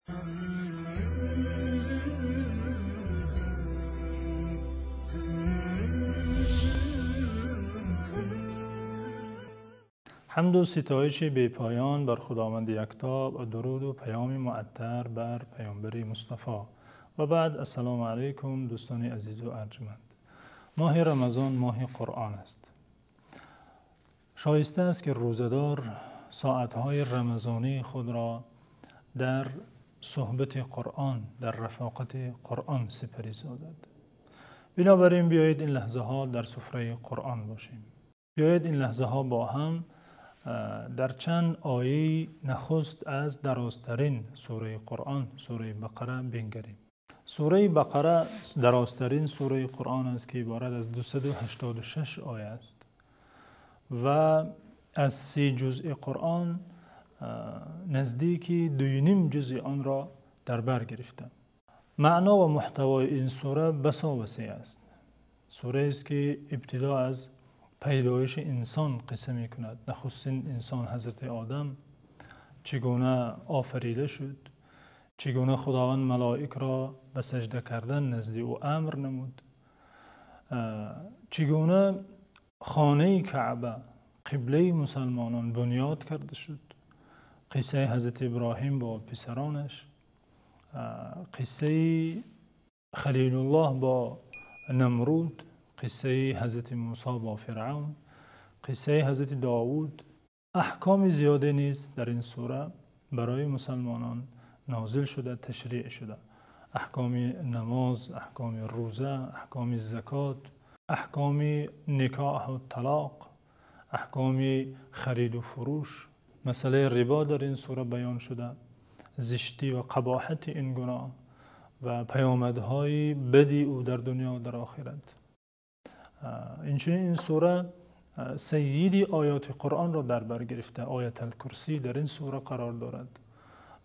Ҳамду ситоиши бепоён бар Худованди якто ва дуруду паёми муаттар бар Паёмбари Мустафо. Ва баъд, ассалому алайкум дӯстони азизу арҷманд. Моҳи Рамазон моҳи Қуръон аст. Шоиста аст ки рӯзадор соатҳои рамазонии худро дар суҳбати Қуръон, дар рафоқати Қуръон сипарӣ созад. Бинобар ин биёед ин лаҳзаҳо дар сифраи Қуръон бошем. Биёед ин лаҳзаҳо бо ҳам дар чанд ояи нахуст аз дарозтарин сураи Қуръон, сураи Бақара бингарем. Сураи Бақара дарозтарин сураи Қуръон аст, ки иборат аз 286 оя аст ва аз 30 ҷузъи Қуръон наздики 2.5 ҷузъи онро дар бар гирифта. Маъно ва мӯҳтавои ин сура басо васеъ аст. Сураест ки ибтидо аз пайдоиши инсон қисса мекунад. Нахустин инсон Ҳазрати Одам чӣ гуна офарида шуд, чӣ гуна Худованд малоикро ба саҷда кардан назди ӯ амр намуд, чӣ гуна хонаи Каъба, қиблаи мусулмонон бунёд карда шуд, қиссаи Ҳазрати Иброҳим бо писаронаш, қиссаи Халилуллоҳ бо Намруд, қиссаи Ҳазрати Мусо бо Фиръавн, қиссаи Ҳазрати Довуд. Аҳкоми зиёде низ дар ин сура барои мусулмонон нозил шуда, ташриъ шуда. Аҳкоми намоз, аҳкоми рӯза, аҳкоми закот, аҳкоми никоҳ ва талоқ, аҳкоми хариду фурӯш. Масъалаи рибо дар ин сура баён шуда, зиштӣ ва қабоҳати ин гуноҳ ва паёмадҳои бади ӯ дар дунё ва дар охират. Инчунин ин сура саййиди оёти Қуръонро дар бар гирифта. Оятул-Курсӣ дар ин сура қарор дорад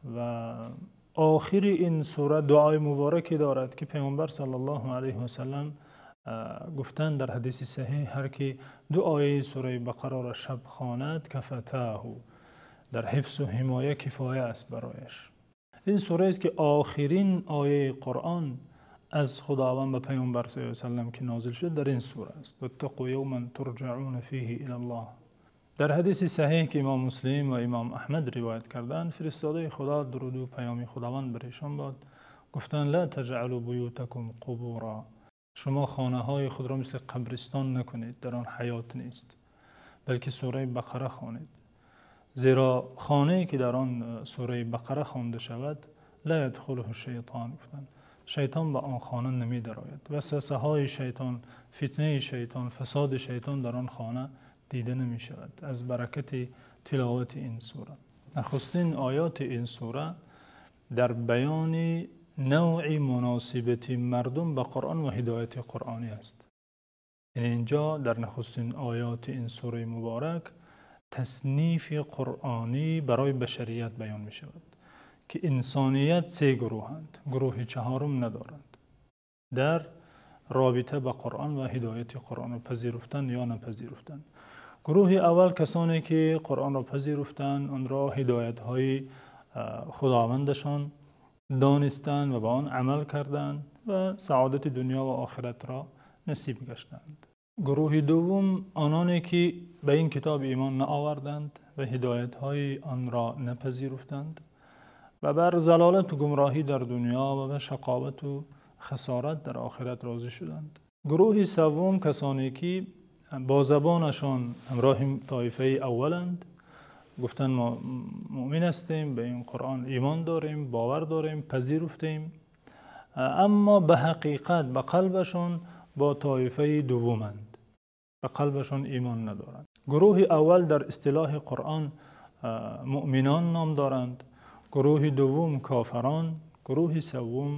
ва охири ин сура дуои мубораке дорад, ки Паёмбар саллаллоҳу алайҳи васаллам гуфтанд дар ҳадиси саҳеҳ: ҳар ки ду ояи сураи Бақараро шаб хонад, кафатаҳу, дар ҳифзу ҳимоя кифоя аст барояш. Ин сураест ки охирин ояи Қуръон аз Худованд ба Паёмбар саллаллоҳу алайҳи васаллам ки нозил шуд дар ин сура аст. Ваттақу явман турҷаъуна фиҳи илаллоҳ. Дар ҳадиси саҳеҳ ки Имом Муслим ва Имом Аҳмад ривоят кардаанд, фиристодаи Худо дуруду паёми Худованд бар эшон бод, гуфтанд: ла таҷъалу буютакум қубура. Шумо хонаҳои худро мисли қабристон накунед, дар он ҳаёт нест, балки сураи Бақара хонед. Зеро хонае ки дар он сураи Бақара хонда шавад, ла ядхулуҳу шайтон, гуфтанд, шайтон ба он хона намедарояд. Васвасаҳои шайтон, фитнаи шайтон, фасоди шайтон дар он хона дида намешавад аз баракати тиловати ин сура. Нахустин оёти ин сура дар баёни навъи муносибати мардум ба Қуръон ва ҳидояти қуръонӣ аст. Яъне инҷо дар нахустин оёти ин сураи муборак таснифи қуръонӣ барои башарият баён мешавад, ки инсоният се гурӯҳанд, гурӯҳи чаҳорум надоранд дар робита ба Қуръон ва ҳидояти Қуръонро пазируфтан ё напазируфтан. Гурӯҳи аввал касоне ки Қуръонро пазируфтанд, онро ҳидоятҳои Худовандашон донистанд ва ба он амал карданд ва саодати дунё ва охиратро насиб гаштанд. Гурӯҳи дуввум ононе ки ба ин китоб имон наоварданд ва ҳидоятҳои онро напазируфтанд ва бар залолат ва гумроҳӣ дар дунё ва ба шақоват ва хасорат дар охират розӣ шуданд. Гурӯҳи севум касоне ки бо забонашон ҳамроҳи тоифаи авваланд, гуфтанд мо мӯъмин ҳастем, ба ин Қуръон имон дорем, бовар дорем, пазируфтем, аммо ба ҳақиқат ба қалбашон бо тоифаи дуввуманд, ба қалбашон имон надоранд. Гурӯҳи аввал дар истилоҳи Қуръон мӯъминон ном доранд, гурӯҳи дуввум кофирон, гурӯҳи севум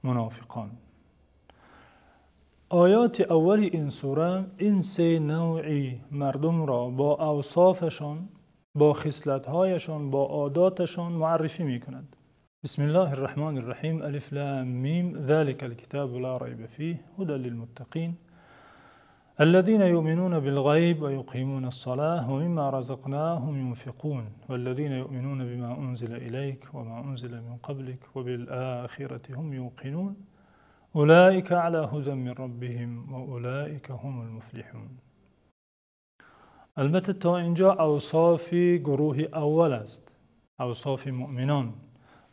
мунофиқон. Оёти аввали ин сура ин се навъи мардумро бо авсофашон, бо хислатҳояшон, бо одаташон муаррифӣ мекунад. Бисмиллоҳир Раҳмонир Раҳим. Алиф лам мим. Заликал китобу ла райба фиҳ ҳудан лилмуттақин. الذين يؤمنون بالغيب ويقيمون الصلاة ومما رزقناهم ينفقون والذين يؤمنون بما أنزل إليك وما أنزل من قبلك وبالآخرة هم يوقنون أولئك على هدى من ربهم وأولئك هم المفلحون. Албатта, то инҷо авсофи гурӯҳи аввал аст, авсофи мӯъминон.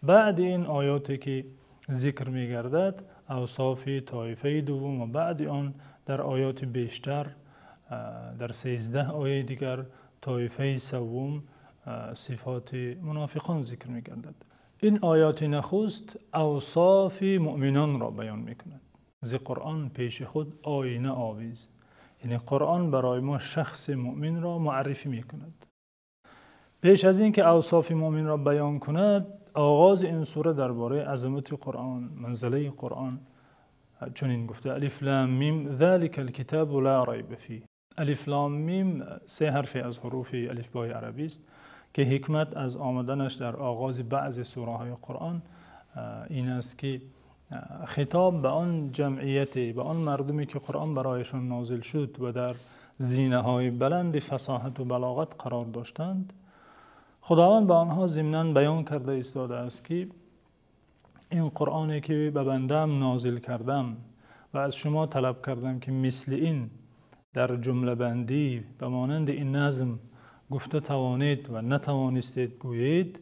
Баъд ин оятҳое ки зикр мегардад, авсофи тоифаи дуввум ва баъд он дар оятҳои бештар, дар 13 ояи дигар, тоифаи севум, сифоти мунофиқон зикр мегардад. Ин оятҳои нахуст авсофи мӯъминонро баён мекунад. Зи Қуръон пеши худ оина овез. Яъне Қуръон барои мо шахси мӯъминро муаррифӣ мекунад. Пеш аз инки авсофи мӯъминро баён кунад, оғози ин сура дар бораи азамати Қуръон, манзилаи Қуръон чунин гуфта: Алиф лам мим залика китобу ла райба фиҳ. Алиф лам мим се ҳарфе аз ҳуруфи алифбои арабӣ аст ки ҳикмат аз омаданаш дар оғози баъзе сураҳои Қуръон ин аст ки хитоб ба он ҷамъият, ба он мардуме ки Қуръон барояшон нозил шуд ва дар зинаҳои баланди фасоҳат ва балоғат қарор доштанд, Худованд ба онҳо зимнан баён карда истодааст ки ин Қуръоне ки ба бандаам нозил кардам ва аз шумо талаб кардам ки мисли ин дар ҷумлабандӣ ба монанди ин назм гуфта тавонед ва натавонистед гӯед,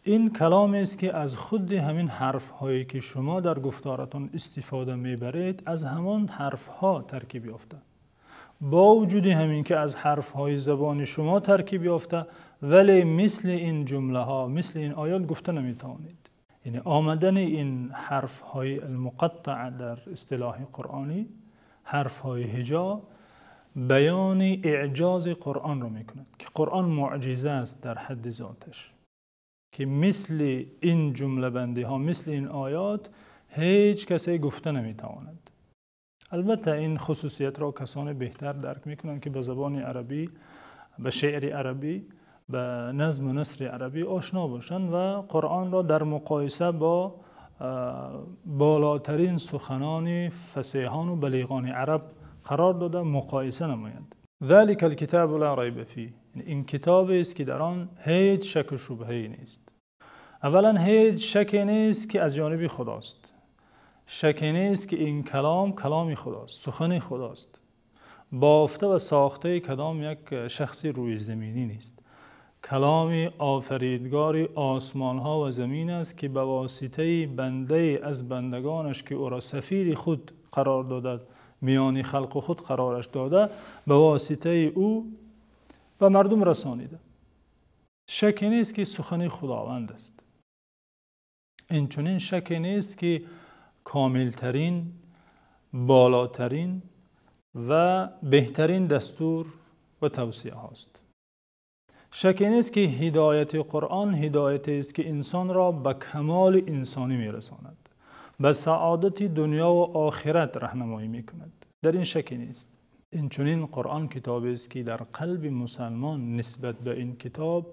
ин каломест ки аз худи ҳамин ҳарфҳое ки шумо дар гуфторатон истифода мебаред, аз ҳамон ҳарфҳо таркиб ёфта. Бо вуҷуди ҳамин ки аз ҳарфҳои забони шумо таркиб ёфта, вале мисли ин ҷумлаҳо, мисли ин оят гуфта наметавонед. Яъне омадани ин ҳарфҳои муқаттаъ дар истилоҳи қуръонӣ, ҳарфҳои ҳиҷо, баёни эъҷози Қуръонро мекунад ки Қуръон мӯъҷиза аст дар ҳадди зоташ, ки мисли ин ҷумлабандиҳо, мисли ин оят ҳеҷ касе гуфта наметавонад. Албатта ин хусусиятро касоне беҳтар дарк мекунанд ки ба забони арабӣ, ба шеъри арабӣ, ба назму насри арабӣ ошно бошанд ва Қуръонро дар муқоиса бо болотарин суханони фасеҳон ва балиғони араб қарор дода муқоиса намоянд. ذلك الكتاب لا ريب فيه. Ин китобест ки дар он ҳеҷ шак ва шубҳае нест. Аввалан ҳеҷ шаке нест ки аз ҷониби Худост. Шаке нест ки ин калом каломи Худост, сухани Худост. Бофта ва сохтаи кадом як шахси рӯи заминӣ нест. Каломи офаридгори осмонҳо ва замин аст ки ба воситаи бандае аз бандагонаш ки ӯро сафири худ қарор додад, миёни халқи худ қарораш дода, ба воситаи ӯ ба мардум расонида. Шаке нест ки сухани Худованд аст. Инчунин шаке нест ки комилтарин, болотарин ва беҳтарин дастур ва тавсия ҳаст. Шаке нест ки ҳидояти Қуръон ҳидоятест ки инсонро ба камоли инсонӣ мерасонад, ба саодати дунё ва охират роҳнамоӣ мекунад. Дар ин шаке нест. Инчунин Қуръон китобест ки дар қалби мусалмон нисбат ба ин китоб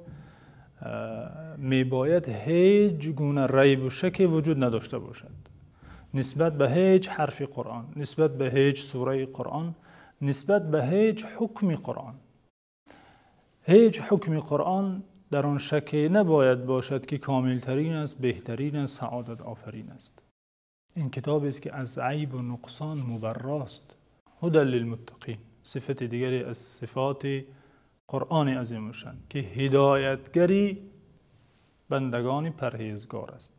мебояд ҳеҷ гуна райбу шаке вуҷуд надошта бошад. Нисбат ба ҳеҷ ҳарфи Қуръон, нисбат ба ҳеҷ сураи Қуръон, нисбат ба ҳеҷ ҳукми Қуръон. Ҳеҷ ҳукми Қуръон дар он шаке набояд бошад ки комилтарин аст, беҳтарин аст, саодатофарин аст. Ин китобест ки аз айбу нуқсон мубаррост. ҳудан лилмуттақин. Сифати дигаре аз сифоти Қуръони азимушшаън ки ҳидоятгари бандагони парҳезгор аст.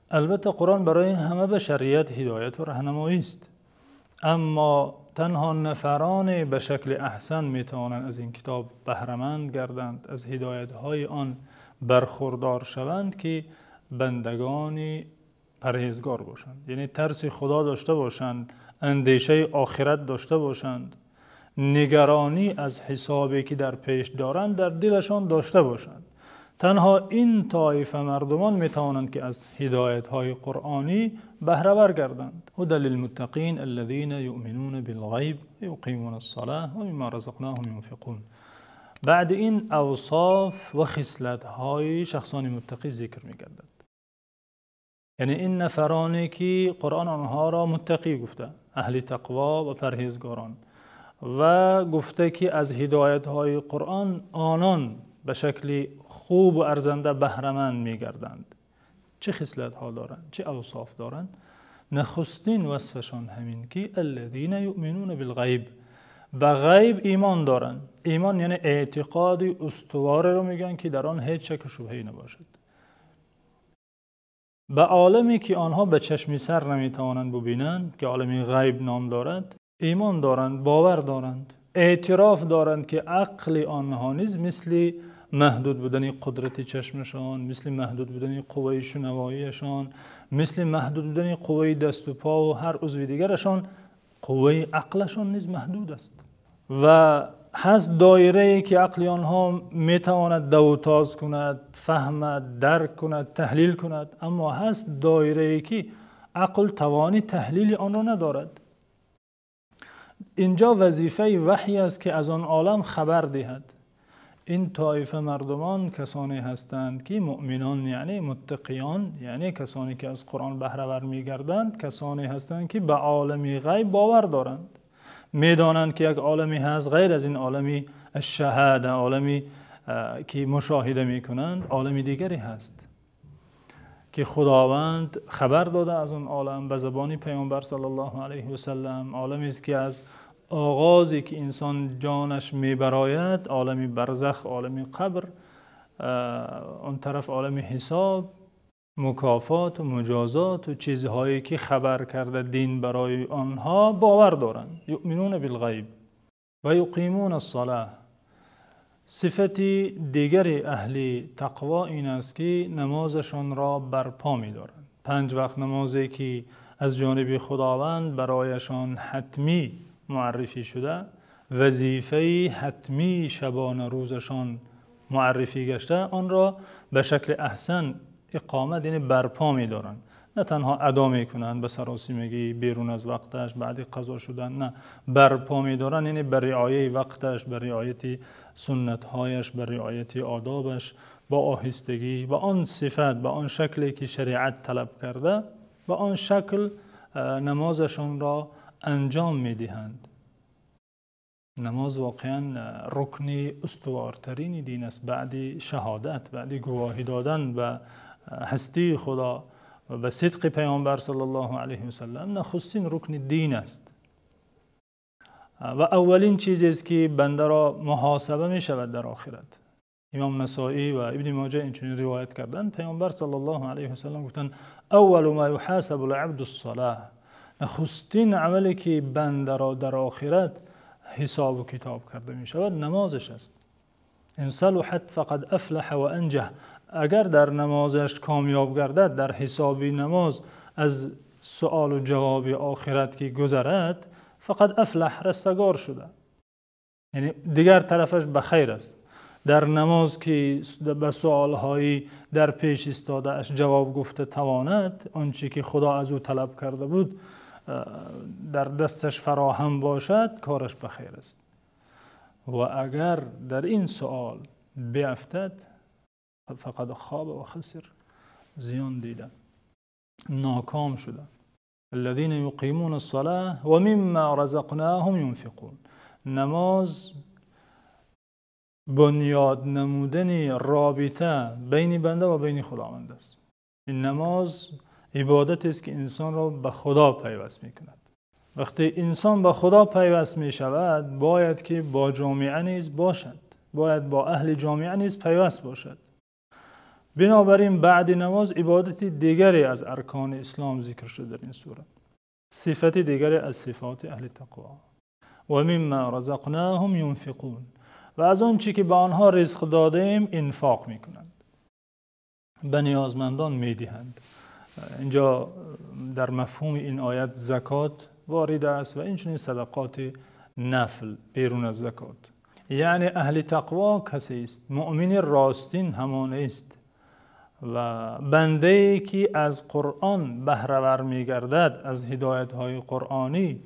Албатта Қуръон барои ҳама башарият ҳидоят ва роҳнамоӣ аст, аммо танҳо нафароне ба шакли аҳсан метавонанд аз ин китоб баҳраманд гарданд, аз ҳидоятҳои он бархурдор шаванд ки бандагони парҳезгор бошанд, яъне тарси Худо дошта бошанд, андешаи охират дошта бошанд, нигаронӣ аз ҳисобе ки дар пеш доранд дар дилашон дошта бошанд. Танҳо ин тоифа мардумон метавонанд ки аз ҳидоятҳои қуръонӣ баҳравар гарданд. ҳудан лилмуттақин аллазина юъминуна билғайб ва юқимуна ас-салота ва мимма разақнаҳум юнфиқун. Баъд ин авсоф ва хислатҳои шахсони муттақӣ зикр мегардад. Яъне ин нафароне ки Қуръон онҳоро муттақӣ гуфта, Аҳли тақво ва парҳезгорон, ва гуфта ки аз ҳидоятҳои Қуръон онон ба шакли хуб ва арзанда баҳраманд мегарданд. Чӣ хислатҳо доранд? Чӣ авсоф доранд? Нахустин васфашон ҳамин ки الذين يؤمنون بالغیب, ба ғайб имон доранд. Имон яъне эътиқоди устуворе мегӯянд, ки дар он ҳеҷ шак ва шубҳае набошад. Ба оламе ки онҳо ба чашми сар наметавонанд бубинанд, ки олами ғайб ном дорад, имон доранд, бовар доранд, эътироф доранд, ки ақли онҳо низ мисли маҳдуд будани қудрати чашмашон, мисли маҳдуд будани қувваи шунавоияшон, мисли маҳдуд будани қувваи даст ва по ва ҳар узви дигарашон, қувваи ақлашон низ маҳдуд аст. Ва ҳаст доирае ки ақли онҳо метавонад давутоз кунад, фаҳмад, дарк кунад, таҳлил кунад, аммо ҳаст доирае ки ақл тавони таҳлили онро надорад. Инҷо вазифаи ваҳй аст, ки аз он олам хабар диҳад. Ин тоифа мардумон касоне ҳастанд, ки мӯъминон, яъне муттақиён, яъне касоне ки аз Қуръон баҳравар мегарданд, касоне ҳастанд, ки ба олами ғайб бовар доранд. Медонанд, ки як оламе ҳаст ғайр аз ин олами шаҳода, оламе ки мушоҳида мекунанд, олами дигаре ҳаст, ки Худованд хабар дода аз он олам ба забони Паёмбар саллаллоҳу алайҳи васаллам. Оламе аст, ки аз оғозе ки инсон ҷонаш мебарояд, олами барзах, олами қабр, он тараф олами ҳисоб, мукофот ва муҷозот ва чизҳое ки хабар карда дин барои онҳо бовар доранд. يؤمنون بالغیب و يقیمون الصلاة. Сифати дигари аҳли тақво ин аст, ки намозашонро барпо медоранд. Панҷ вақт намозе ки аз ҷониби Худованд барояшон ҳатмӣ муаррифӣ шуда, вазифаи ҳатмии шабонарӯзашон муаррифӣ гашта, онро ба шакли аҳсан иқомат, яъне барпо медоранд. На танҳо адо мекунанд ба саросимагӣ, берун аз вақташ, баъди қазо шудан, на, барпо медоранд, яъне ба риояи вақташ, ба риояти суннатҳояш, ба риояти одобаш, бо оҳистагӣ, ба он сифат, ба он шакле ки шариат талаб карда, ба он шакл намозашонро анҷом медиҳанд. Намоз воқеан рукни устувортарини дин аст. Баъди шаҳодат, баъди гувоҳӣ додан ба ҳастии Худо ва ба сидқи Паёмбар саллаллоҳу алайҳи васаллам, нахустин рукни дин аст ва аввалин чизест, ки бандаро муҳосаба мешавад дар охират. Имом Насоӣ ва Ибни Моҷа инчунин ривоят карданд, Паёмбар саллаллоҳу алайҳи васаллам гуфтанд: أول ما يحاسب العبد الصلاة. Нахустин амале ки бандаро дар охират ҳисобу китоб карда мешавад, намозаш аст. إن صلحت فقد أفلح وأنجح. Агар дар намозаш комёб гардад, дар ҳисоби намоз аз суолу ҷавоби охират ки гузарад, فقد أفلح, растагор шуда, яъне дигар тарафаш ба хайр аст. Дар намоз ки ба суолҳои дар пеш истодааш ҷавоб гуфта тавонад, он чи ки Худо аз ӯ талаб карда буд дар дасташ фароҳам бошад, кораш ба хайр аст. Ва агар дар ин суол биафтад, فقد خاب وخسر, зиён дида, ноком шуда. الذين يقيمون الصلاة ومما رزقناهم ينفقون. Намоз бунёд намудани робита байни банда ва байни Худованд аст. Ин намоз ибодатест, ки инсонро ба Худо пайваст мекунад. Вақте инсон ба Худо пайваст мешавад, бояд ки бо ҷомеа низ бошад, бояд бо аҳли ҷомеа низ пайваст бошад. Бинобар ин баъди намоз ибодати дигаре аз аркони ислом зикр шуда дар ин сура, сифати дигаре аз сифоти аҳли тақво: ومما رزقناهم ينفقون. Ва аз он чи ки ба онҳо ризқ додаем инфоқ мекунанд, ба ниёзмандон медиҳанд. Инҷо дар мафҳуми ин оят закот ворид аст ва инчунин садақоти нафл берун аз закот. Яъне аҳли тақво касест, мӯъмини ростин ҳамон аст ва бандае ки аз Қуръон баҳравар мегардад, аз ҳидоятҳои қуръонӣ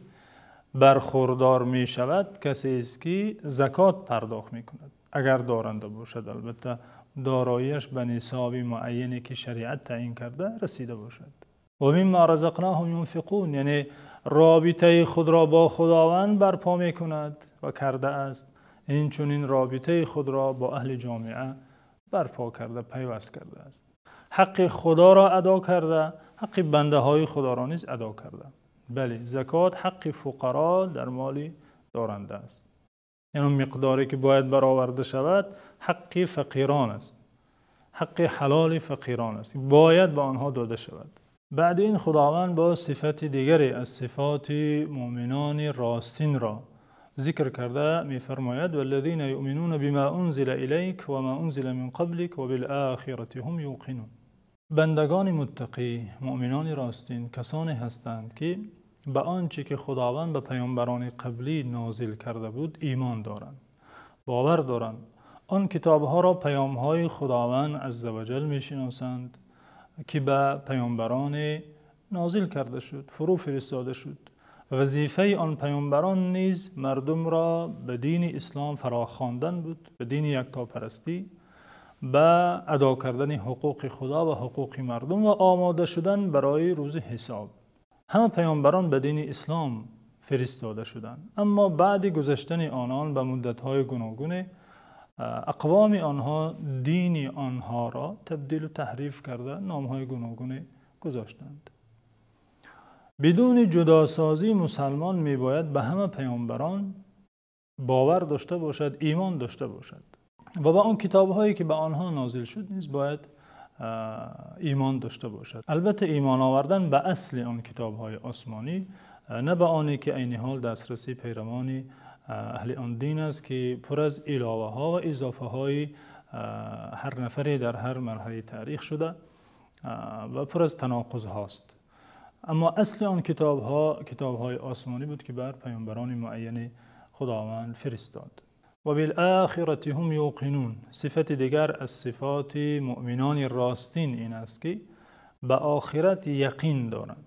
бархурдор мешавад, касест ки закот пардохт мекунад, агар доранда бошад, албатта, дороияш ба нисоби муайяне ки шариат таъин карда расида бошад. Ва мимма разақнаҳум юнфиқун, яъне робитаи худро бо Худованд барпо мекунад ва кардааст, инчунин робитаи худро бо аҳли ҷомеа барпо карда, пайваст кардааст. Ҳаққи Худоро адо карда, ҳаққи бандаҳои Худоро низ адо карда. Бале, закот ҳаққи фуқаро дар моли доранда аст. Яъне он миқдоре ки бояд бароварда шавад ҳаққи фақирон аст, ҳаққи ҳалоли фақирон аст, бояд ба онҳо дода шавад. Баъд ин Худованд боз сифати дигаре аз сифоти мӯъминони ростинро зикр карда мефармояд: валлазина юъминуна бима унзила илайка ва ма унзила мин қаблика ва билохирати ҳум юқинун. Бандагони муттақӣ, мӯъминони ростин касоне ҳастанд ки ба он чи ки Худованд ба паёмбарони қаблӣ нозил карда буд имон доранд, бовар доранд. Он китобҳоро паёмҳои Худованд азза ва ҷалл мешиносанд ки ба паёмбарон нозил карда шуд, фурӯ фиристода шуд. Вазифаи он паёмбарон низ мардумро ба дини ислом фарохондан буд, ба дини яктопарастӣ, ба адо кардани ҳуқуқи Худо ва ҳуқуқи мардум ва омода шудан барои рӯзи ҳисоб. Ҳама паёмбарон ба дини ислом фиристода шуданд, аммо баъд гузаштани онон ба муддатҳои гуногун ақвоми онҳо дини онҳоро табдил ва таҳриф карда, номҳои гуногун гузоштанд. Бидуни ҷудосозӣ мусулмон мебояд ба ҳама паёмбарон бовар дошта бошад, имон дошта бошад ва ба он китобҳое ки ба онҳо нозил шуд низ бояд имон дошта бошад. Албатта имон овардан ба асли он китобҳои осмонӣ, на ба оне ки айни ҳол дастрасии пайравони аҳли он дин аст ки пур аз иловаҳо ва изофаҳои ҳар нафаре дар ҳар марҳалаи таърих шуда ва пур аз танақузҳост. Аммо асли он китобҳо китобҳои осмонӣ буд ки бар паёмбарони муайяни Худованд фиристод. Ва билохирати ҳум юқинун. Сифати дигар аз сифоти мӯъминони ростин ин аст ки ба охират яқин доранд.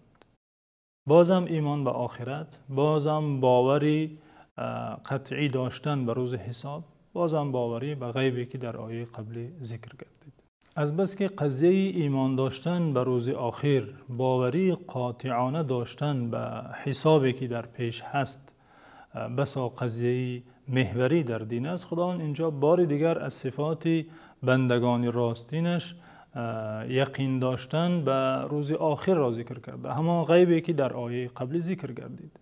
Бозам имон ба охират, бозам бовари қатъӣ доштан ба рӯзи ҳисоб, бозам боварӣ ба ғайбе ки дар ояи қаблӣ зикр гардид. Аз бас ки қазияи имон доштан ба рӯзи охир, боварии қотеона доштан ба ҳисобе ки дар пеш ҳаст, басо қазияи маҳварӣ дар дин аст, Худованд инҷо бори дигар аз сифоти бандагони ростинаш яқин доштан ба рӯзи охирро зикр карда, ҳамон ғайбе ки дар ояи қаблӣ зикр гардид.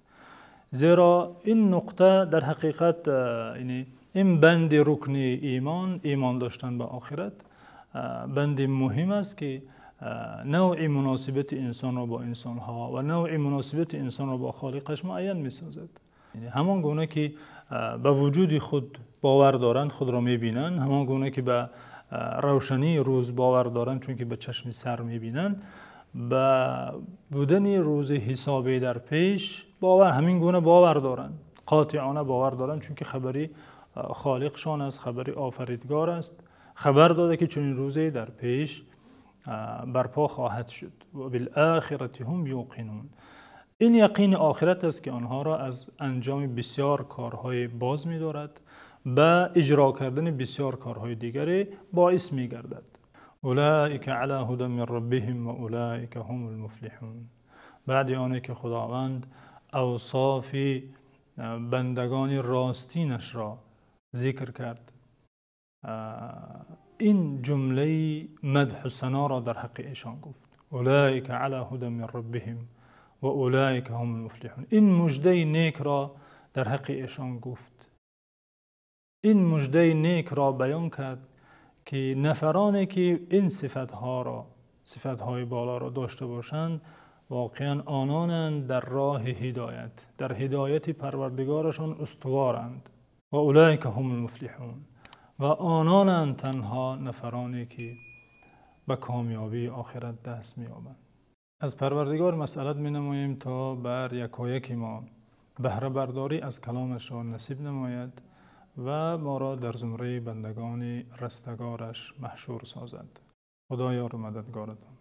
Зеро ин нуқта дар ҳақиқат ин банди рукни имон, имон доштан ба охират, банди муҳим аст ки навъи муносибати инсонро бо инсонҳо ва навъи муносибати инсонро бо Холиқаш муайян месозад. Ҳамон гуна ки ба вуҷуди худ бовар доранд, худро мебинанд, ҳамон гуна ки ба равшании рӯз бовар доранд, чунки ба чашми сар мебинанд, ба будани рӯзи ҳисобе дар пеш бовар, ҳамин гуна бовар доранд, қотеона бовар доранд, чунки хабари Холиқшон аст, хабари Офаридгор аст, хабар дода ки чунин рӯзе дар пеш барпо хоҳад шуд. Ва билохирати ҳум юқинун. Ин яқини охират аст ки онҳоро аз анҷоми бисёр корҳои боз медорад, ба иҷро кардани бисёр корҳои дигаре боис мегардад. Улоика ало ҳудан мин роббиҳим ва улоика ҳумул муфлиҳун. Баъд оне ки Худованд авсофи бандагони ростинашро зикр кард, ин ҷумлаи мадҳу саноро дар ҳаққи эшон гуфт: улоика ало ҳудан мин роббиҳим ва улоика ҳумул муфлиҳун. Ин муждаи некро дар ҳаққи эшон гуфт. Ин муждаи некро баён кард ки нафароне ки ин сифатҳоро, сифатҳои болоро дошта бошанд, воқеан ононанд дар роҳи ҳидоят, дар ҳидояти Парвардигорашон устуворанд. Ва улоика ҳумул муфлиҳун. Ва ононанд танҳо нафароне ки ба комёбии охират даст меёбанд. Аз Парвардигор масъалат менамоем то бар якояки мо баҳрабардорӣ аз каломашро насиб намояд ва моро дар зумраи бандагони растагораш маҳшур созад. Худо ёру мададгоратон.